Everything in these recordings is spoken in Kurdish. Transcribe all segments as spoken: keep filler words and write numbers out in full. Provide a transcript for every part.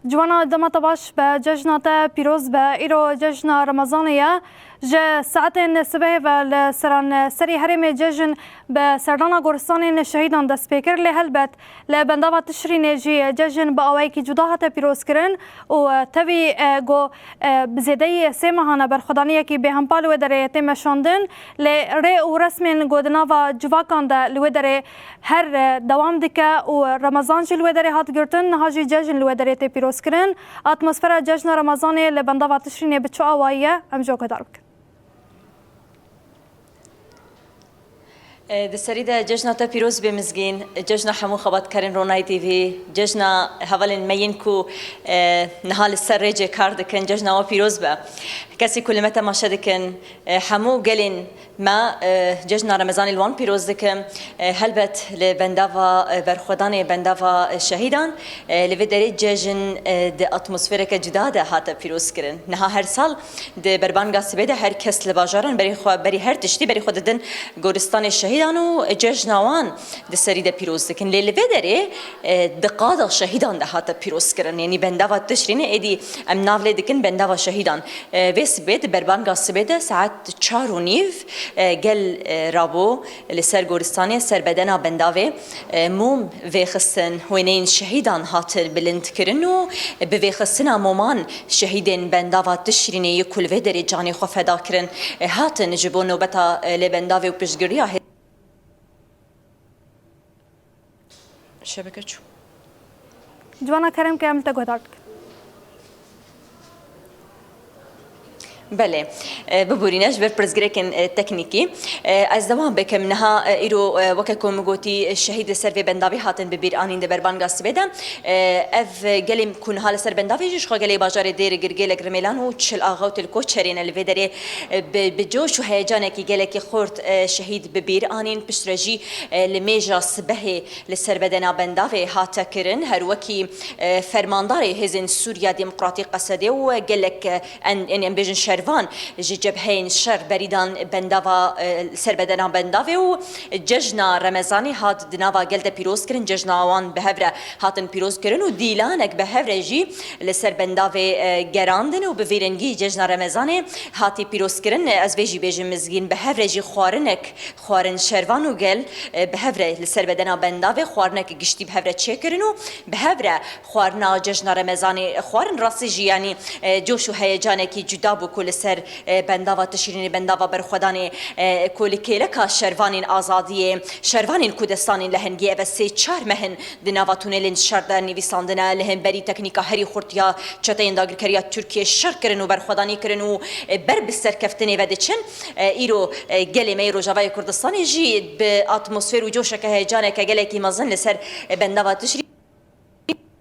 Ciwana, dema te baş be, cejna te pîroz be. Îro cejna Remezanê ye. Ji saetên sibehê ve li seranserî herêmê cejn bi serdana goristanên şehîdan dest pê kir, lê helbet li bendava Tişrînê jî cejn bi awayekî cuda hate pîrozkirin û tevî, e, ku, e, bi zêdeyî sê mehan e berxwedaniyekî bêhempa li wê derê tê meşandin, lê rê û resmên ku di nava civakan de li wê derê her, e, dewam dike û Remezan jî li wê derê hat girtin, niha jî cejn li wê derê tê pîrozkirin. Atmosfera cejna Remezanê li bendava Tişrînê bi çi awayî ye? Em jî guhdar bikin. E, di serî de cejna te pîroz be Mizgîn, cejna hemû xebatkarên Ronay T V, cejna hevalên me yên ku, e, niha li ser rêcê kar dikin, cejna we pîroz be. Kesî ku li me temaşe dikin, e, hemû gelên me, e, cejna Remezanê li wan pîroz dikim. E, helbet li bendava, e, berxwedanê bendava, e, şehîdan, e, li vê derê cejn, e, di atmosfereke cuda de hate pîrozkirin. Niha her sal di berbanga sibê de her kes li bajaran berî xwe, berî her tiştî berî xwe didin goristanê şehîdan û cejna wan di serî de pîroz dikin. Lê li vê derê, e, di qada şehîdan de hate pîrozkirin. Yanî bendava Tişrînê êdî em nav lê dikin bendava şehîdan. E, vê sibê di berbanga sibê de saet çar û nîv, e, gel, e, rabû li ser goristanê, ser bedena bendavê, e, mûm vêxistin, wêneyên şehîdan hatin bilindkirin û bi vêxistina moman şehîdên bendava Tişrînê yê ku li vê derê canê xwe feda kirin, e, hatin ji bo nobeta, e, lê bendavê û piştgiriya hê- Şebeke çû. Ciwana, kerem ke em li te guhdar dikin. Belê. E, biborîne ji ber pirsgirêkên, e, teknîkî. E, ez dewam bikim. Niha, e, îro, e, weke ku min gotî, e, şehîd li ser vê bendavê hatin bi bîr anîn di berbanga sibê de. E, ev gelê ku niha li ser bendavê jî ji xwe gelê bajarê Dêrgir, Gêlek, Rimêlan û Çil Axa û Til Koçerê ne li vê derê, e, bi, bi coş û heyecanekî gelekî xurt, e, şehîd bi bîr anîn. Piştre jî, e, li mêja sibehê li ser bedena bendavê hate kirin. Her wekî, e, fermandarê Hêzên Sûriya Demokratîk, Qesedê û gelek, e, en, en, em bêjin şervan ji cebheyên şer berîdan bendava, e, li ser bedena bendavê û cejna Remezanê hat di nava gel de pîroz kirin. Cejna wan bi hev re hatin pîroz kirin û dîlanek bi hev re jî li ser bendavê, e, gerandin û bi vî rengî cejna Remezanê hatî pîroz kirin. Ez vê jî bêjim Mizgîn, bi hev re jî xwarinek xwarin şervan û gel, e, bi hev re li ser bedena bendavê xwarinek giştî bi hev re çêkirin û bi hev re xwarina cejna Remezanê xwarin. Rastî jî, yanî, e, coş û heyecanekî cuda bû ku li ser, e, bendava Tişrînê, bendava berxwedanê, e, ku li kêleka şervanên azadiyê, şervanên ku destanên lehengî ev e sê çar meh in di nava tunelên şer de nivîsandine, li hemberî teknîka herî xurt ya çeteyên dagirkeriya Tirkiyê şer kirin û berxwedanî kirin û, e, ber bi serkeftinê ve diçin. E, îro, e, gelê me yê Rojavayê Kurdistanê jî bi atmosfer û coşeke heyecaneke gelekî mezin li ser, e, bendava Tişrî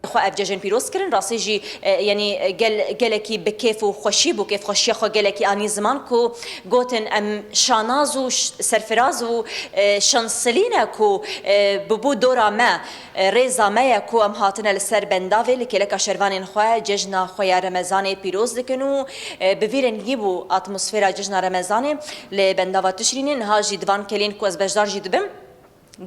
xwe ev cejn pîroz kirin. Rastî jî, e, yanî, e, gel-, gelekî bi kêf û xweşî bû, kêfxweşiya xwe gelekî anî ziman ku gotin, em şanaz û ş-, serfiraz û, e, şansilî ne ku, e, bûbû dora me, e, rêza me ye ku em hatine li ser bendavê li kêleka şervanên xwe cejna xwe ya Remezanê pîroz dikin û, e, bi vî rengî bû atmosfera cejna Remezanê li bendava Tişrînê. Niha jî di van kelên ku ez beşdar jî dibim,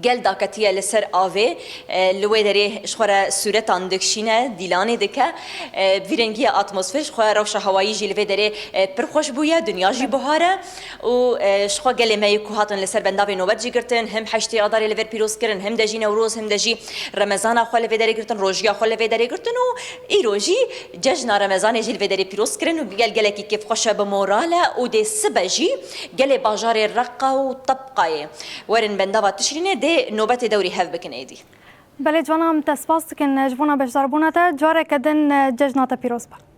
gel daketiye li ser avê, e, li wê derê ji xwe re sûretan dikişîne, dîlanê dike. E, vî rengî ye atmosfer, ji xwe rewşa hewayî jî li vê derê, e, pir xweş bûye, dinya jî bihar e û, e, ji xwe gelê me yê ku hatin li ser bendavê nobet jî girtin, him heştê Adarê li vir pîroz kirin, him de jî Newroz, him de jî Remezana xwe li vê derê girtin, rojiya xwe li vê derê girtin û îro jî cejna Remezanê jî li vê derê pîroz kirin û gel gelekî kêfxweş e, bi moral e û dê sibe jî gelê bajarê Reqa û Tebqayê werin bendava Tişrînê, dê nobetê dewrî hev bikin êdî. Belê Ciwana, em te spas dikin ji bona beşdarbûna te. Careke din, e, cejna te pîroz be.